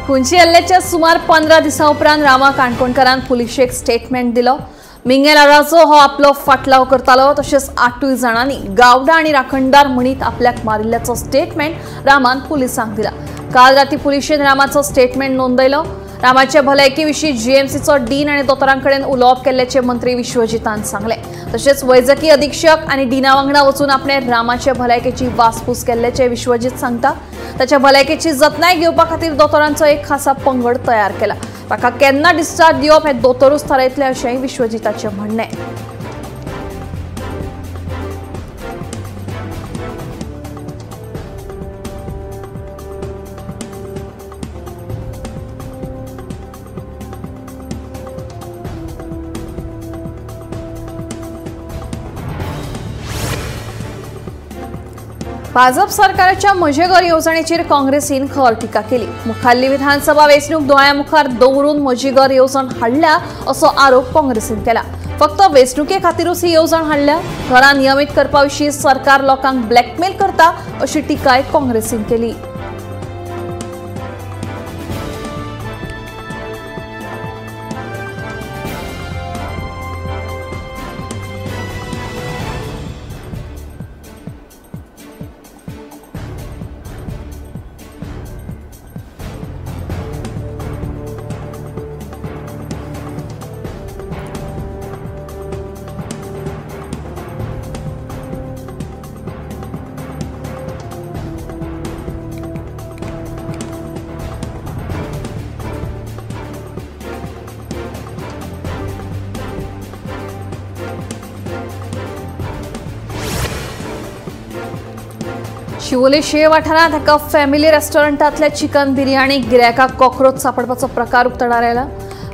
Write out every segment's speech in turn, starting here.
खुंची हल्ल्याच्या सुमार 15 दिसां उपरांत रामा काणकोणकारान पुलिशेक स्टेटमेंट दिलो। मिंगेल आराजो हो आपलो फाटलाव करतालो, तशेंच 8 जाणांनी गावडा आनी राखणदार म्हणीत आपल्याक मारिल्ल्याचो स्टेटमेंट रामान पुलिसांक दिला। काल राती पुलिशेन रामाचो स्टेटमेंट नोंदयलो। रामाचे भलायके विशीं जीएमसीचो डीन आनी दोतोरां कडेन उलोवप केल्ल्याचें मंत्री विश्वजितान सांगलें। तशेंच वैजकी अधीक्षक आनी डीना वांगडा वचून आपणे रामाचे भलायकेची वासपूस केल्ल्याचें विश्वजीत सांगता। ताच्या भलायकेची जतनाय घेवपा खातीर दोतोरांचो एक खासा पंगड तयार केला। ताका केन्ना डिस्चार्ज दिवप हें दोतोरूच थारायतले अशेंय विश्वजिताचें म्हणणें। भाजप सरकाराच्या म्हजें घर येवजणेचेर काँग्रेसीन खर टिका केली। मुखाल्ली विधानसभा वेंचणूक दोळ्या मुखार दवरून म्हजी घर येवजण हाडल्या असो आरोप काँग्रेसीन केला। फक्त वेंचणुके खातीरूच ही येवजण हाडल्या, घरां नियमीत करपा विशीं सरकार लोकांक ब्लॅकमेल करता अशी टिकाय काँग्रेसीन केली। शिवोले शेळ वाठारांत एका फॅमिली रेस्टॉरंटांतल्या चिकन बिर्याणी गिरायकाक कॉकरोच सापडपाचो प्रकार उक्ताडार आयला।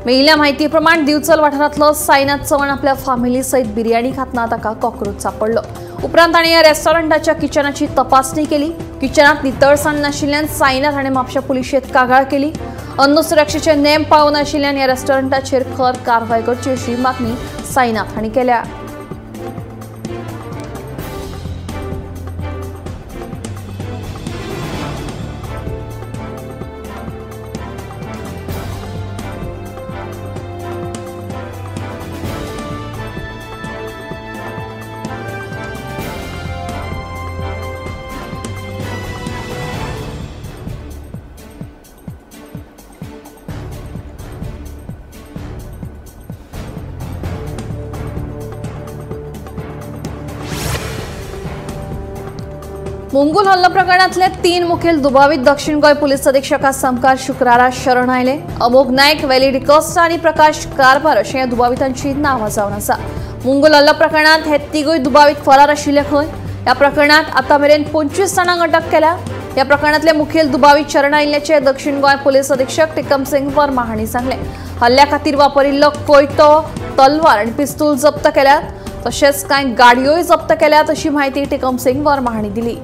मेळिल्ल्या म्हायती प्रमाण दिवचल वाठारांतलो साईनाथ चव्हाण आपल्या फॅमिली सयत बिर्याणी खातना ताका कॉकरोच सापडलो। उपरांत ताणें ह्या रेस्टॉरंटाच्या किचनाची तपासणी केली। किचनांत नितळसाण नाशिल्ल्यान साईनाथ हाणें म्हापशा पुलिशेंत कागाळ केली। अन्न सुरक्षेचे नेम पाळूं नाशिल्ल्यान ह्या रेस्टॉरंटाचेर खर कारवाय करची अशी मागणी साईनाथ हांणी केल्या। मुंगूल हल्लो प्रकरणांतले 3 मुखेल दुबावीत दक्षिण गोंय पुलीस अधीक्षका सामकार शुक्रारा शरण आयले। अमोघ नायक, वेली डिकोस्टा आनी प्रकाश कारभार अशें ह्या दुबावितांची नांवां जावन आसा। मुंगूल हल्लो प्रकरणांत हे तिगूय दुबावीत फरार आशिल्ले खंय। ह्या प्रकरणांत आतां मेरेन 25 जाणांक अटक केल्या। ह्या प्रकरणांतले मुखेल दुबावीत शरण आयिल्ल्याचें दक्षिण गोंय पुलीस अधीक्षक टिकमसिंग वर्मा हांणी सांगलें। हल्ल्या खातीर वापरिल्लो कोयतो, तलवार आनी पिस्तूल जप्त केल्यात, तशेंच कांय गाडयोय जप्त केल्यात अशी म्हायती टिकमसिंग वर्मा हांणी दिली।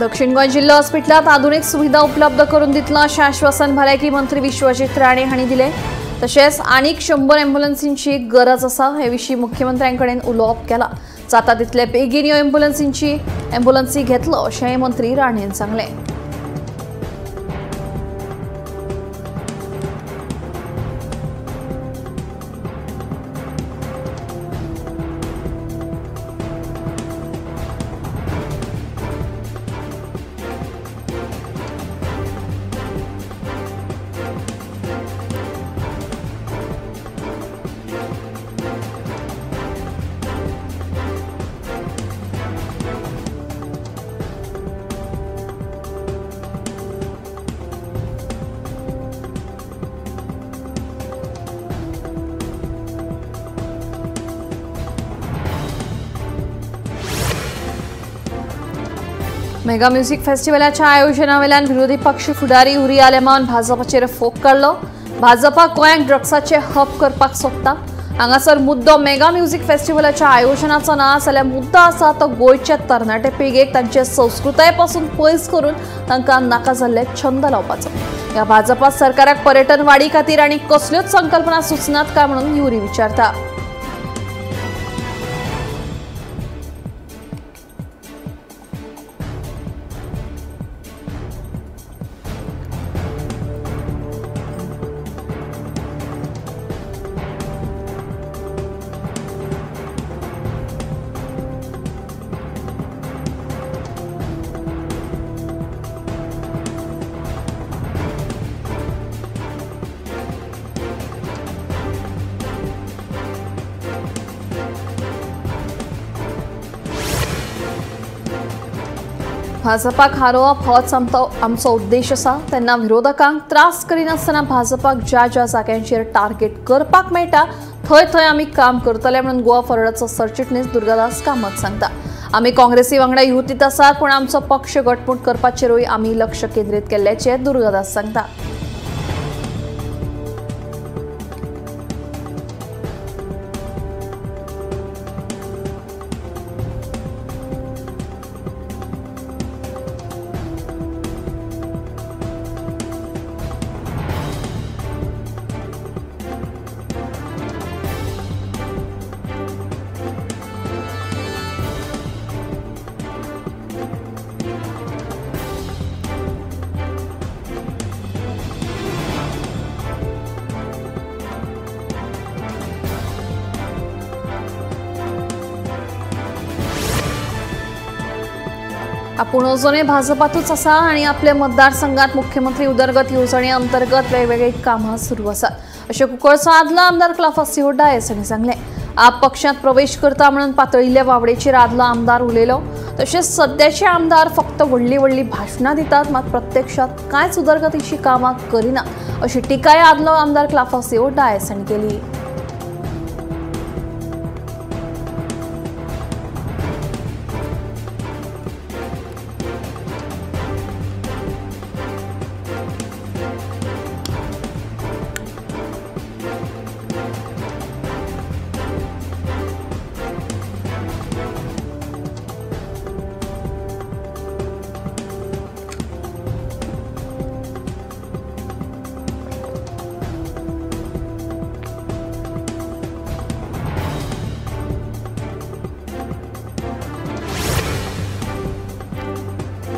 दक्षिण गोंय जिल्हो हॉस्पिटलांत आधुनिक सुविधा उपलब्ध करून दितलो अशें आश्वासन भलायकी मंत्री विश्वजीत राणे हांणी दिलें। तशेंच आनीक 100 एम्ब्युलन्सींची गरज आसा हे विशीं मुख्यमंत्र्यां कडेन उलोवप केलां। जाता तितले बेगीन ह्यो एम्ब्युलन्सी घेतलो अशेंय मंत्री राणेन सांगलें। मेगा म्युझिक फेस्टिवलाच्या आयोजनावेल्यान विरोधी पक्ष फुडारी उरी आलेमान भाजपाचेर फोग काडलो। भाजपा गोंयांक ड्रग्साचे हब करपाक सोदता। हांगासर मुद्दो मेगा म्युझिक फेस्टिवलाच्या आयोजनाचो ना जाल्यार मुद्दो आसा तो गोंयच्या तरणाटे पिळगेक तांचे संस्कृताये पासून पयस करून तांकां नाका जाल्ले छंद लावपाचो। ह्या भाजपा सरकाराक पर्यटन वाडी खातीर आनी कसल्योच संकल्पना सुचनात काय म्हणून युरी विचारता। भाजपाक हारोवप होच आमचो उद्देश आसा। तेन्ना विरोधकांक त्रास करिनासतना भाजपाक ज्या ज्या जाग्यांचेर टार्गेट करपाक मेळटा थंय थंय आमी काम करतले म्हणून गोवा फॉरवर्डाचो सरचिटणीस दुर्गादास कामत सांगता। आमी काँग्रेसी वांगडा युतीत आसात पूण आमचो पक्ष घटमूट करपाचेरूय आमी लक्ष केंद्रीत केल्ल्याचें दुर्गादास सांगता। आपूण अजूनय भाजपातूच आसा आनी आपल्या मतदारसंघात मुख्यमंत्री उदरगत येवजणे अंतर्गत वेगवेगळी कामां सुरू आसात अशें कुंकळचो आदलो आमदार क्लाफासियो डायस हांणी सांगलें। आप पक्षांत प्रवेश करता म्हणून पातळिल्ल्या वावडेचेर आदलो आमदार उलयलो। तशेंच सद्याचे आमदार फक्त व्हडली व्हडली भाशणां दितात मात प्रत्यक्षात कांयच उदरगतीची कामां करिना अशी टिकाय आदलो आमदार क्लाफासियो डायस हांणी केली।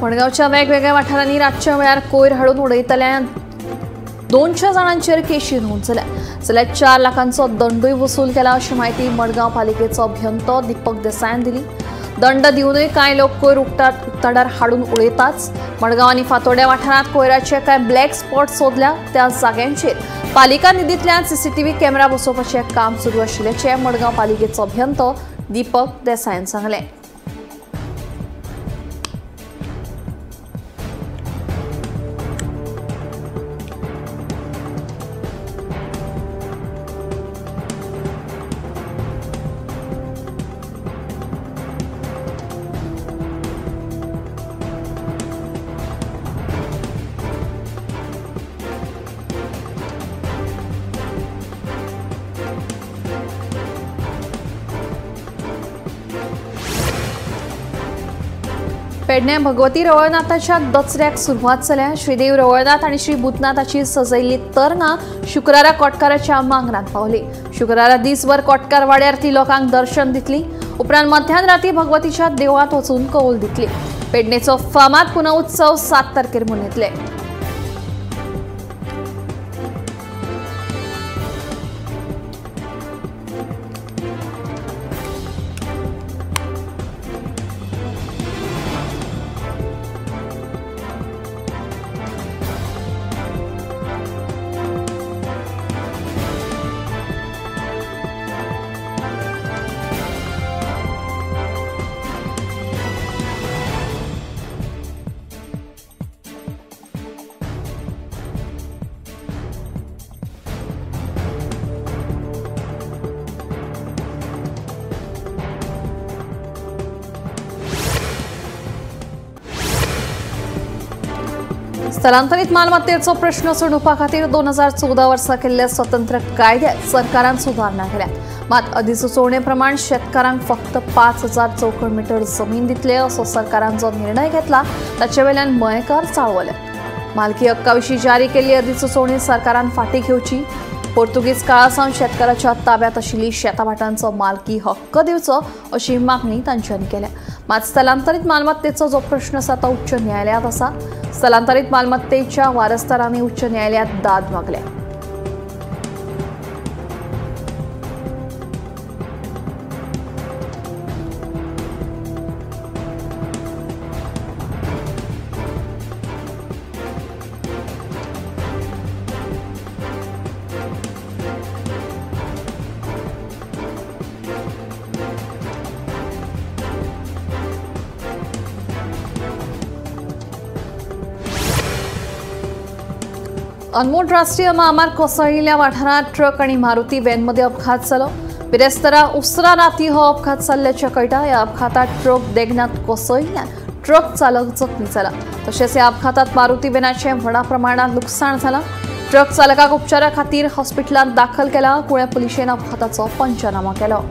मडगांवच्या वेगवेगळ्या वाठारांनी रातच्या वेळार कोयर हाडून उडयतल्या 200 जाणांचेर केशी नोंद जाल्या जाल्यार 4 लाखांचो दंडूय वसूल केला अशी म्हायती मडगांव पालिकेचो अभियंतो दीपक देसायान दिली। दंड दिवनूय कांय लोक कोयर उक्ताडार हाडून उडयताच। मडगांव आनी फातोड्या वाठारांत कोयराचे कांय ब्लॅक स्पॉट सोदल्या त्या जाग्यांचेर पालिका निधींतल्यान सीसीटीव्ही कॅमेरा बसोवपाचें काम सुरू आशिल्ल्याचें मडगांव पालिकेचो अभियंतो दीपक देसायान सांगलें। पेडणे भगवती रवळनाथाच्या दसऱ्याक सुरवात जाल्या। श्रीदेव रवळनाथ आनी श्री भूतनाथाची सजयल्ली तरंगां शुक्रारा कोटकाराच्या मांगरांत पावली। शुक्रारा दीसभर कोटकार वाड्यार ती लोकांक दर्शन दितली। उपरांत मध्यान राती भगवतीच्या देवळांत वचून कौल दितली। पेडणेचो फामाद पुनोत्सव 7 तारखेर मनयतले। स्थलांतरीत मालमत्तेचो प्रश्न सोडोवपा खातीर 2014 वर्सा केल्ल्या स्वतंत्र कायद्यात सरकारान सुदारणा केल्या। मात अधिसुचोवणे प्रमाण शेतकारांक फक्त 5000 चौखण मीटर जमीन दितले असो सरकारान जो निर्णय घेतला ताचे वेल्यान मयेकार चाळवले। मालकी हक्का विशीं जारी केल्ली अधिसुचोवणी सरकारान फाटीं घेवची, पोर्तुगीज काळा सावन शेतकाराच्या ताब्यात आशिल्ली शेताभाटांचो मालकी हक्क दिवचो अशी मागणी तांच्यांनी केल्या। मात स्थलांतरीत मालमत्तेचो जो प्रश्न आसा तो उच्च न्यायालयात आसा। स्थलांतरीत मालमत्तेच्या वारसदारांनी उच्च न्यायालयात दाद मागल्या। अनमोल राष्ट्रीय महामार्ग कोसळिल्ल्या वाठारांत ट्रक आणि मारुती व्हॅनमध्ये अपघात जालो। बिरेस्तारा उसरा राती हो अपघात जाल्ल्याचें कळटा। ह्या अपघातात ट्रक देगणांत कोसळिल्ल्यान ट्रक चालक जखमी जाला। तशेंच ह्या अपघातात मारुती व्हॅनाचें व्हडा प्रमाणात लुकसाण जालां। ट्रक चालकाक उपचारा खातीर हॉस्पिटलांत दाखल केला। कुळें पुलिशेन अपघाताचो पंचनामो केलो।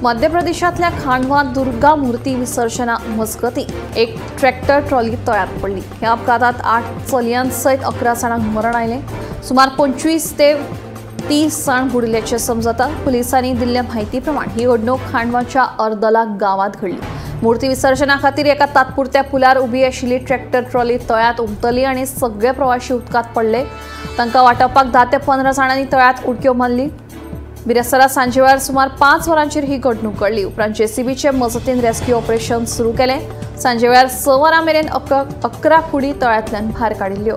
मध्य प्रदेशातल्या खांडवा दुर्गा मूर्ती विसर्जना मजगती एक ट्रॅक्टर ट्रॉली तळ्यात पडली। ह्या अपघातात 8 चलयांसयत 11 जाणांक मरण आयलें। सुमार 25 ते 30 जाण बुडिल्ल्याचें समजता। पुलिसांनी दिल्ल्या म्हायती प्रमाण ही घडणूक खांडवाच्या अर्दला गांवांत घडली। मूर्ती विसर्जना खातीर एका तात्पुरत्या पुलार उबी आशिल्ली ट्रॅक्टर ट्रॉली तळ्यात उमतली आनी सगळे प्रवाशी उदकांत पडले। तांकां वाटावपाक 10 ते 15 जाणांनी तळ्यात उडक्यो मारली। बिरेस्तारा सांजेवेळार सुमार 5 वरांचेर ही घडणूक घडली। उपरांत जेसीबीचे मजतीन रेस्क्यू ऑपरेशन सुरू केलें। सांजेवेळार 6 वरां मेरेन 11 कुडी तळ्यांतल्यान भायर काडिल्ल्यो।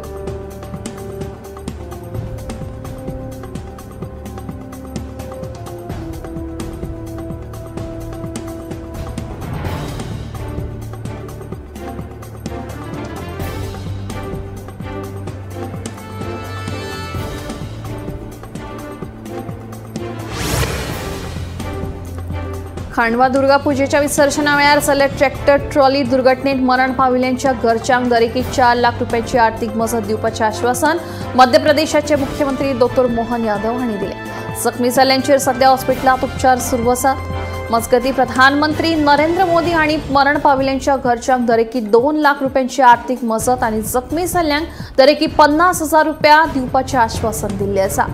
खांडवा दुर्गा पूजेच्या विसर्जना वेळार जाल्ल्या ट्रॅक्टर ट्रॉली दुर्घटनेत मरण पाविल्ल्यांच्या घरच्यांक दरेकी 4 लाख रुपयांची आर्थिक मजत दिवपाचें आश्वासन मध्य प्रदेशाचे मुख्यमंत्री डॉ मोहन यादव हांणी दिलें। जखमी जाल्ल्यांचेर सध्या हॉस्पिटलांत उपचार सुरू आसात। मजगतीं प्रधानमंत्री नरेंद्र मोदी हांणी मरण पाविल्ल्यांच्या घरच्यांक दरेकी 2 लाख रुपयांची आर्थिक मजत आनी जखमी जाल्ल्यांक दरेकी 50,000 रुपया दिवपाचें आश्वासन दिल्लें आसा।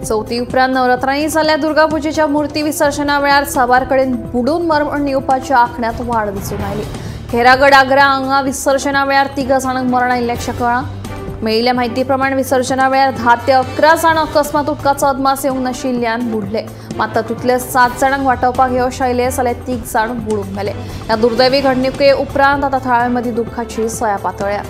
चवथी उपरांत नवरात्रांनी जाल्ल्या दुर्गा पूजेच्या मूर्ती विसर्जना वेळार साबार कडेन बुडून मरण येवपाच्या आंकड्यांत वाड दिसून आयली। खेरागड आग्रा हांगा विसर्जना वेळार 3 जाणांक मरण आयिल्ल्याचें कळ्ळां। मेळिल्ल्या म्हायती प्रमाण विसर्जना वेळार 10 ते 11 जाण अकस्मात उदकाचो अदमास येवंक नाशिल्ल्यान बुडले। मात तातूंतले 7 जाणांक वाटावपाक यश आयलें जाल्यार 3 जाण बुडून मेले। ह्या दुर्दैवी घडणुके उपरांत आतां थळाव्यां मदीं दुख्खाची सया पातळ्ळ्या।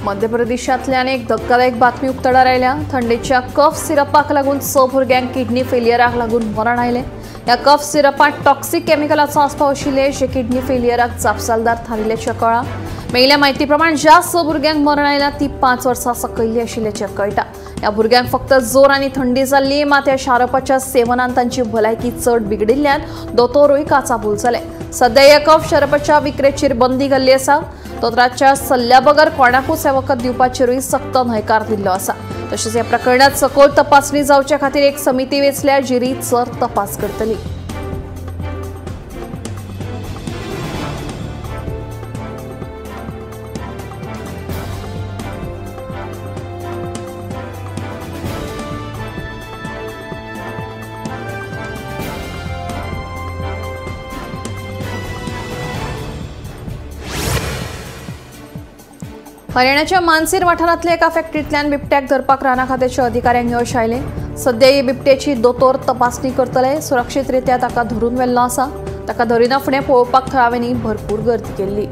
मध्य प्रदेशांतल्यान एक धक्कादायक बातमी उक्ताडार आयल्या। थंडेच्या कफ सिरपाक लागून 6 भुरग्यांक किडनी फेलियराक लागून मरण आयलें। ह्या कफ सिरपांत टॉक्सिक केमिकलाचो आस्पाव आशिल्ले जे किडनी फेलियराक जापसालदार थारिल्ल्याचें कळ्ळां। मेळिल्ल्या म्हायती प्रमाण ज्या 6 भुरग्यांक मरण आयलां ती 5 वर्सां सकयल्ली आशिल्ल्याचें कळटा। ह्या भुरग्यांक फक्त जोर आनी थंडी जाल्ली, मात ह्या शारपाच्या सेवनान तांची भलायकी चड बिगडिल्ल्यान दोतोरूय काचाबूल जाले। सध्या ह्या कफ शरपाच्या विक्रेचेर बंदी घाल्ली आसा। दोतोराच्या सल्ल्या बगर कोणाकूच हें वखद दिवपाचेरूय सक्त न्हयकार दिल्लो आसा। तशेंच ह्या प्रकरणात सखोल तपासणी जावचे खातीर एक समिती वेंचल्या जी रीतसर तपास करतली। हरियाणाच्या मानसीर वाठारांतल्या एका फॅक्टरींतल्यान बिबट्याक धरपाक रानां खात्याच्या अधिकाऱ्यांक यश आयलें। सध्या ही बिबट्याची दोतोर तपासणी करतले। सुरक्षीतरित्या ताका धरून व्हेल्लो आसा। ताका धरिना फुडें पळोवपाक थळाव्यांनी भरपूर गर्दी केल्ली।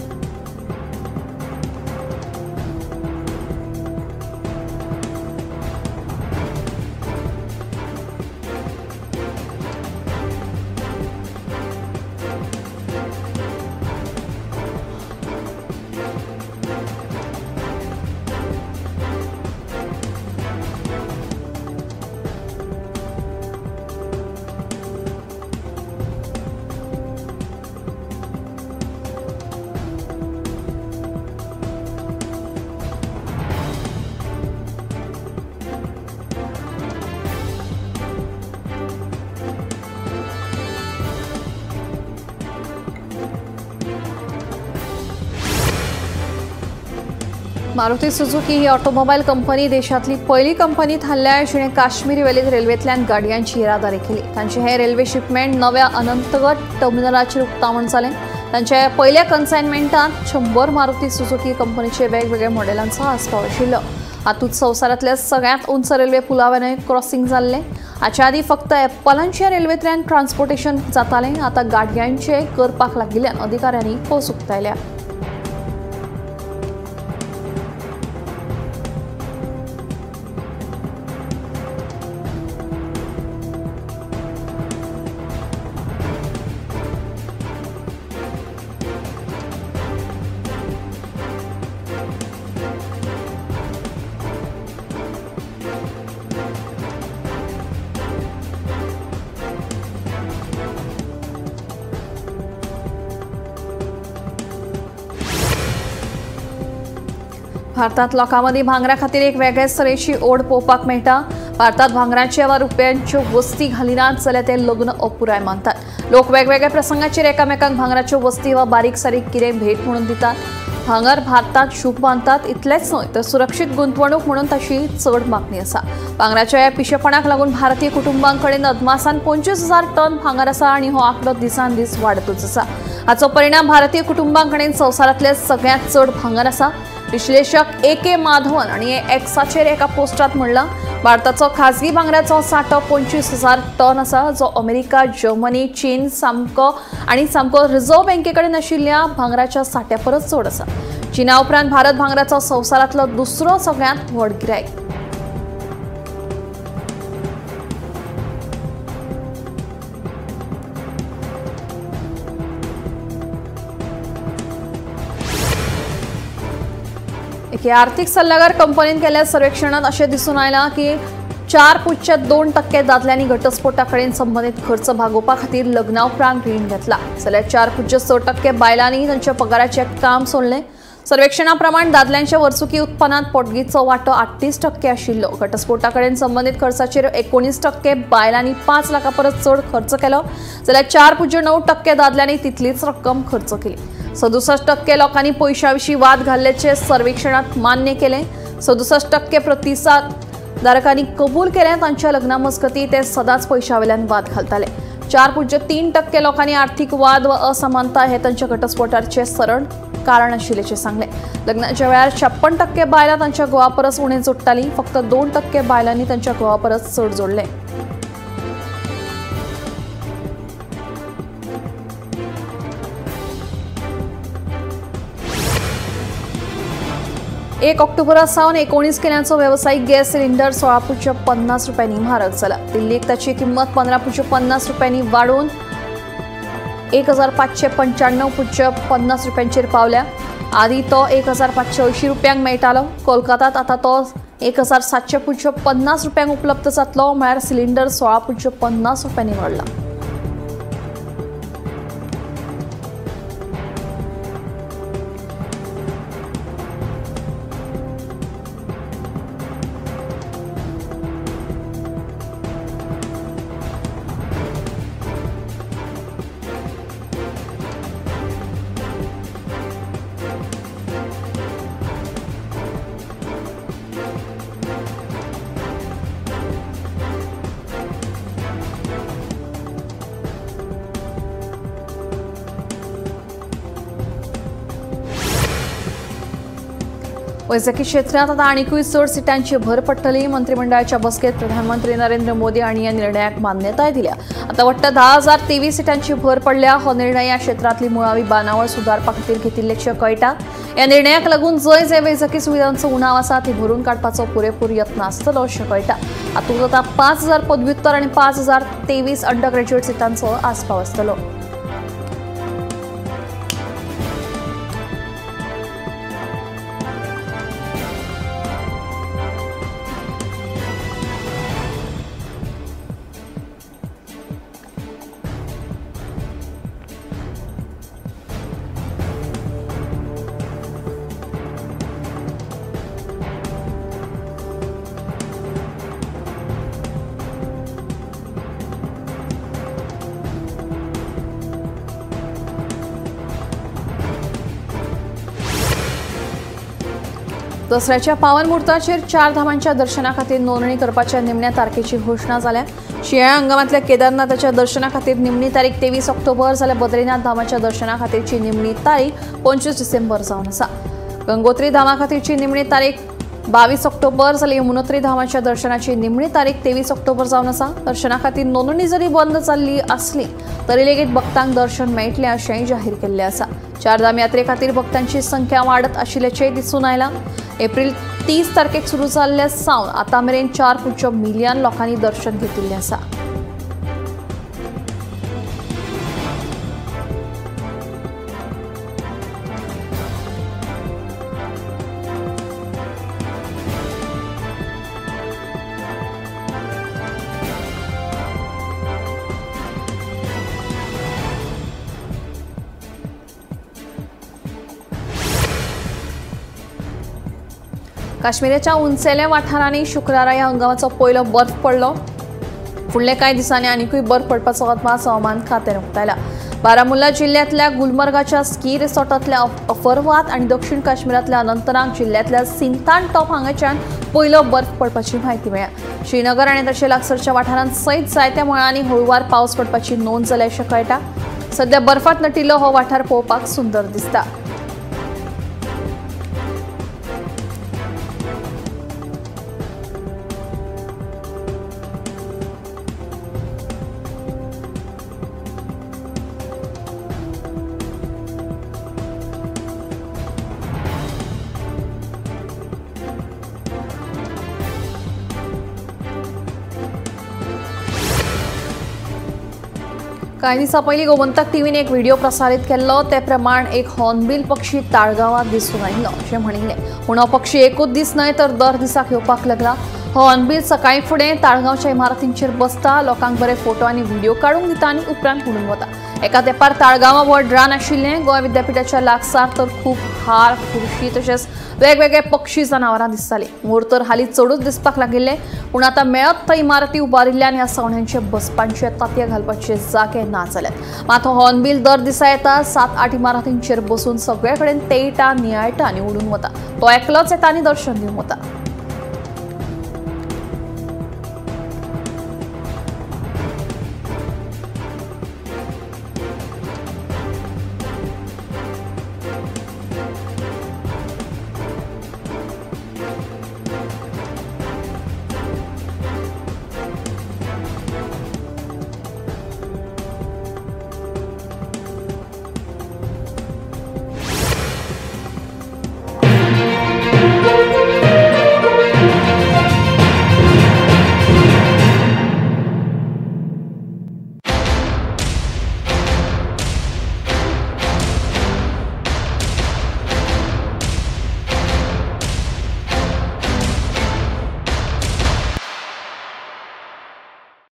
मारुती सुझुकी ही ऑटोमोबाईल कंपनी देशातली पहिली कंपनी थारल्या जिणे काश्मीर वेलीत रेल्वेंतल्यान गाडयांची येरादारी केली। तांचे हे रेल्वे शिपमेंट नव्या अनंतगड टर्मिनलाचेर उक्तावण जालें। तांच्या पयल्या कन्सायनमेंटांत 100 मारुती सुझुकी कंपनीचे वेगवेगळ्या मॉडेलांचो आस्पाव आशिल्लो। हातूंत संवसारांतल्या सगळ्यांत उंच रेल्वे पुलावेल्यान क्रॉसिंग जाल्लें। हाच्या आदीं फक्त एप्पलांच्या रेल्वेंतल्यान ट्रान्सपोर्टेशन जातालें, आतां गाडयांचें करपाक लागिल्ल्यान अधिकाऱ्यांनी खोस उक्तायल्या। भारतात लोकांमदीं भांगरा खातीर एक वेगळेच तरेची ओड पळोवपाक मेळटा। भारतात भांगराचे वा रुपयांच्यो वस्ती घालिनात जाल्यार ते लग्न अपुराय मानतात। लोक वेगवेगळ्या प्रसंगाचेर एकामेकांक भांगराच्यो वस्ती वा बारीक सारीक कितें भेट म्हणून दितात। भांगर भारतात शूभ मानतात, इतलेंच न्हय तर सुरक्षीत गुंतवणूक म्हणून ताची चड मागणी आसा। भांगराच्या ह्या पिशेपणाक लागून भारतीय कुटुंबां कडेन अदमासान 25,000 टन भांगर आसा आनी हो आंकडो दिसान दीस वाडतूच आसा। हाचो परिणाम भारतीय कुटुंबां कडेन संवसारांतले सगळ्यांत चड भांगर आसा। विश्लेषक ए.के. माधवन आनी एक्साचेर एका पोस्टात म्हणलां, भारताचो खाजगी भांगराचो सांठो 25,000 टन आसा, जो अमेरिका, जर्मनी, चीन सामको आनी सामको रिझर्व्ह बँके कडेन आशिल्ल्या भांगराच्या सांठ्या परस चड आसा। चीना उपरांत भारत भांगराचो संवसारांतलो दुसरो सगळ्यांत व्हड गिरायक। एके आर्थिक सल्लागार कंपनीन केल्ल्या सर्वेक्षणात अशें दिसून आयलां की 4.2% दादल्यांनी घटस्फोटा कडेन संबंदीत खर्च भागोवपा खातीर लग्ना उपरांत रीण घेतला, जाल्यार 4.6% बायलांनी तांच्या पगाराचें काम सोडलें। सर्वेक्षणा प्रमाण दादल्यांच्या वर्सुकी उत्पन्नात पोटगीचो वांटो 38% आशिल्लो। घटस्फोटा कडेन संबंदीत खर्चाचेर 19% बायलांनी 5 लाखां परस चड खर्च केलो, जाल्यार 4.9% दादल्यांनी तितलीच रक्कम खर्च केली। 67% लोकांनी पयशां विशीं वाद घाल्ल्याचें सर्वेक्षणांत मान्य केलें। 67% प्रतिसादधारकांनी कबूल केलें तांच्या लग्ना मजगतीं ते सदांच पयशां वयल्यान वाद घालताले। 4.3% लोकांनी आर्थिक वाद वा असमानता हे तांच्या घटस्फोटाचें सरळ कारण आशिल्ल्याचें सांगलें। लग्नाच्या वेळार 56% बायलां तांच्या घोवा परस उणें जोडटालीं, फक्त 2% बायलांनी तांच्या घोवा परस चड जोडलें। 1 ऑक्टोबरा सावन 19 किलांचो वेवसायीक गॅस सिलिंडर 16.50 रुपयांनी म्हारग जाला। दिल्लीक ताची किंमत 15.50 रुपयांनी वाडून 1595.50 रुपयांचेर पावल्या। आदी तो 1580 रुपयांक मेळटालो। कोलकातात आतां तो 1750 रुपयांक उपलब्ध जातलो, म्हळ्यार सिलिंडर 16.50 रुपयांनी वाडला। वैजकी क्षेत्रात आता आनिकूय चड सिटांची भर पडटली। मंत्रिमंडळाच्या बसकेत प्रधानमंत्री नरेंद्र मोदी हांणी ह्या निर्णयाक मान्यताय दिल्या। आता वट्ट 10,023 सिटांची भर पडल्या। हो निर्णय ह्या क्षेत्रांतली मुळावी बांदावळ सुदारपा खातीर घेतिल्ल्याचें कळटा। ह्या निर्णयाक लागून जंय जंय वैजकी सुविधांचो उणाव आसा ती भरून काडपाचो पुरेपूर यत्न आसतलो अशें कळटा। हातूंत आतां 5,000 पदव्युत्तर आनी 5,023 अंडर ग्रॅज्युएट सिटांचो आस्पाव आसतलो। दसऱ्याच्या पावन मुहूर्ताचेर 4 धामांच्या दर्शना खातीर नोंदणी करपाच्या निमण्या तारखेची घोशणा जाल्या। शिंयाळ्या हंगामांतल्या केदारनाथाच्या दर्शना खातीर निमणी तारीख 23 ऑक्टोबर जाल्यार बद्रीनाथ धामाच्या दर्शना खातीरची निमणी तारीख 25 डिसेंबर जावन आसा। गंगोत्री धामा खातीरची निमणी तारीख 22 ऑक्टोबर जाल्यार यमुनोत्री धामाच्या दर्शनाची निमणी तारीख 23 ऑक्टोबर जावन आसा। दर्शना खातीर नोंदणी जरी बंद जाल्ली आसली तरी लेगीत भक्तांक दर्शन मेळटलें अशेंय जाहीर केल्लें आसा। चारधाम यात्रे खातीर भक्तांची संख्या वाडत आशिल्ल्याचें दिसून आयलां। एप्रिल 30 तारखेक सुरू जाल्ल्या सावन आतां मेरेन 4.5 मिलियन लोकांनी दर्शन घेतिल्लें आसा। काश्मीराच्या उंचेल्या वाठारांनी शुक्रारा ह्या हंगामाचो पयलो बर्फ पडलो। फुडल्या कांय दिसांनी आनिकूय बर्फ पडपाचो अदमास हवामान खात्यान उक्तायला। बारामुल्ला जिल्ह्यांतल्या गुलमर्गाच्या स्की रिसॉर्टांतल्या अफरवात आनी दक्षिण काश्मीरांतल्या अनंतनाग जिल्ह्यांतल्या सिंतान टॉप हांगाच्यान पयलो बर्फ पडपाची म्हायती मेळ्ळ्या। श्रीनगर आनी ताचे लागसरच्या वाठारांत सयत जायत्या मळांनी हळुवार पावस पडपाची नोंद जाल्या अशें कळटा। सध्या बर्फात नटिल्लो हो वाठार पळोवपाक सुंदर दिसता। कांय दिसां पयलीं गोमंतक टीव्हीन एक व्हिडिओ प्रसारीत केल्लो। ते प्रमाण एक हॉर्नबील पक्षी ताळगांवांत दिसून आयिल्लो अशें म्हणिल्लें। पूण हो पक्षी एकूच दीस न्हय तर दर दिसाक येवपाक लागला। हो हॉर्नबील सकाळीं फुडें ताळगांवच्या इमारतींचेर बसता, लोकांक बरे फोटो आनी व्हिडिओ काडूंक दिता आनी उपरांत उडून वता। एका तेंपार ताळगांवां व्हड रान आशिल्लें। गोंय विद्यापिठाच्या लागसार तर खूब हार खुर्शी तशेंच वेगवेगळे पक्षी जनावरां दिसतालीं। मोर तर हालीं चडूच दिसपाक लागिल्ले। पूण आतां मेळत थंय इमारती उबारिल्ल्यान ह्या सवण्यांचे बसपांचे तांतयां घालपाचे जागे ना जाल्यात। मात हो हॉर्नबील दर दिसा येता, 7-8 इमारतींचेर बसून सगळे कडेन तेळटा, नियाळटा आनी उडून वता। तो एकलोच येता आनी दर्शन दिवन वता।